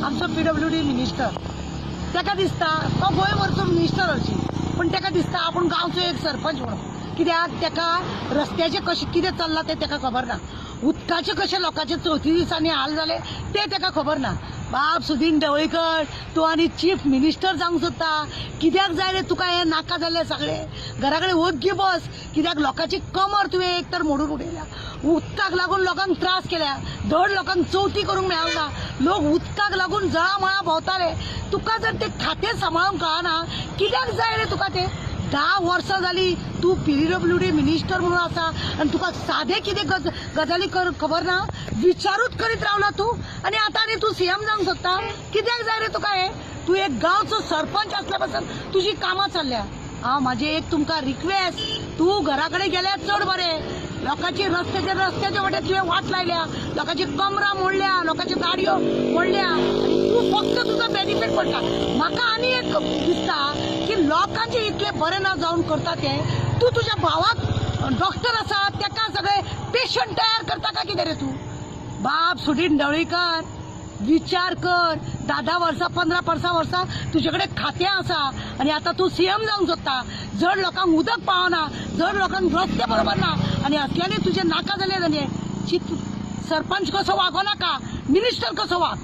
आमचो PWD minister, ताका दिसता तो गोंयभरचो मिनिस्टर हरशी, पूण ताका दिसता आपूण गांवचो एक सरपंच म्हणून. कित्याक ताका रस्त्याचें कशें कितें चल्लां तें ताका खबर ना, उदकाचें कशें लोकांचे चवथी दिसांनी हाल जाले तें ताका खबर ना. बाब सुदीन ढवळीकर, तूं आनी चीफ मिनिस्टर जावंक सोदता, कित्याक जाय रे तुका हें नाका जाल्लें सगळें? घरा कडेन ओग्गी बस. कित्याक लोकांची कमर तुवें एक तर मोडून उडयल्या, उदकाक लागून लोकांक त्रास केल्या, धड लोकांक चवथी करूंक मेळना, लोक उदकाक लागून जळामळा भोंवताले. तुका जर तें खातें सांबाळूंक कळना, कित्याक जाय रे तुका तें? 10 वर्सां जाली तूं पीडब्ल्यूडी मिनिस्टर म्हणून आसा आनी तुका सादें कितें गजाली खबर ना, विचारूच करीत रावला तूं. आनी आतां आनी तूं सीएम जावंक सोदता, कित्याक जाय रे तुका हें? तूं एक गांवचो सरपंच आसल्या पासून तुजी कामां चल्ल्या. हांव म्हाजें एक तुमकां रिक्वेस्ट, तूं घरा कडेन गेल्यार चड बरें. लोकांची रस्त्याच्या वाटेर तुवें वाट लायल्या, लोकांची कमरां मोडल्या, लोकांच्यो गाडयो मोडल्या, आनी तूं फक्त तुजो बेनिफीट पडटा. म्हाका आनी एक दिसता की लोकांचें इतलें बरें ना जावन करता तें, तूं तुज्या भावाक डॉक्टर आसा ताका सगळे पेशंट तयार करता काय कितें रे तूं? बाब सुदीन ढवळीकर, विचार कर. 10-10 वर्सां 15-15 वर्सां तुजे कडेन खातें आसा आनी आतां तूं सीएम जावंक सोदता. जर लोकांक उदक पावना, जर लोकांक रस्ते बरोबर ना, आनी असल्यांनी तुजें नाका जालें जालें. चित सरपंच कसो वागो नाका, मिनिस्टर कसो वाग.